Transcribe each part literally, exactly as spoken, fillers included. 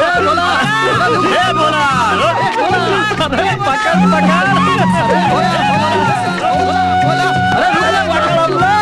अरे भोला, ए भोला, अरे पकड़, पकड़। अरे भोला, पकड़ भोला।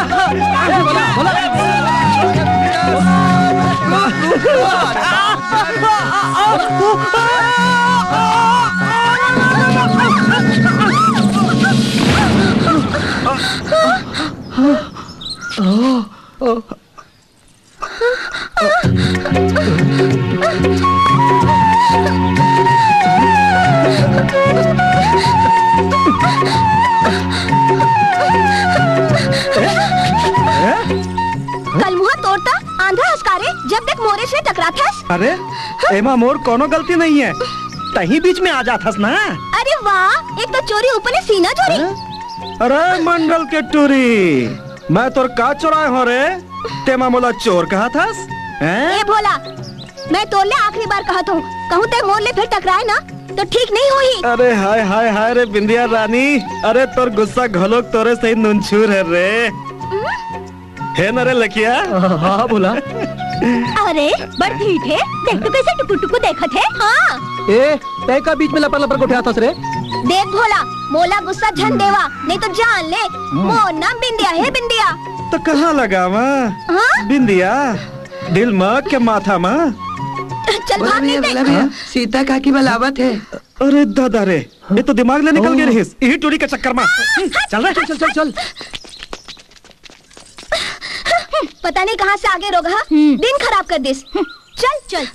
कलमुहा तोर त आंधा हस का रे, जब देख मोरे से टकराथस। अरे, एमा मोर कोनो गलती नहीं है, तहीं बीच में आ जाथस ना। अरे वाह, एक तो चोरी, ऊपर ले सीना चोरी। हैं? अरे मंडल के टूरी, मैं तोर का चोराय हों रे? तेमा मोला चोर कहत हस? हैं? ए भोला, मैं तोर ले आखिरी बार कहत हूँ, कहूँ ते मोर ले फिर टकराए ना, तो ठीक नहीं होही। अरे हाय, हाय, हाय रे बिंदिया रानी, अरे तोर गुस्सा घलोक तोरे सही नुनछूर हे रे। हे न रे लकिया? हाँ, हाँ, भोला। अरे, बड़ ढीठ हे, देख तो कैसे टुकु टुकु देखत हे। हाँ। ए, तै का बीच में लपर लपर गोठियाथस रे? देख भोला, मोला गुस्सा झन देवा, नहीं तो जान ले, मोर नाम बिंदिया हे, बिंदिया। तो कहाँ लगावा? हाँ? बिंदिया, दिल म के माथा म? चल बोला भाग भैया, नहीं बोला ते। भैया, सीता काकी बलावत हे। अरे दादा रे, ये तो दिमाग ले निकल गए रहिस, यही टूरी के चक्कर में। चल रे। चल, चल, चल, चल। पता नहीं कहाँ से आगे रोगहा, हम्म। दिन खराब कर दिस। चल, चल।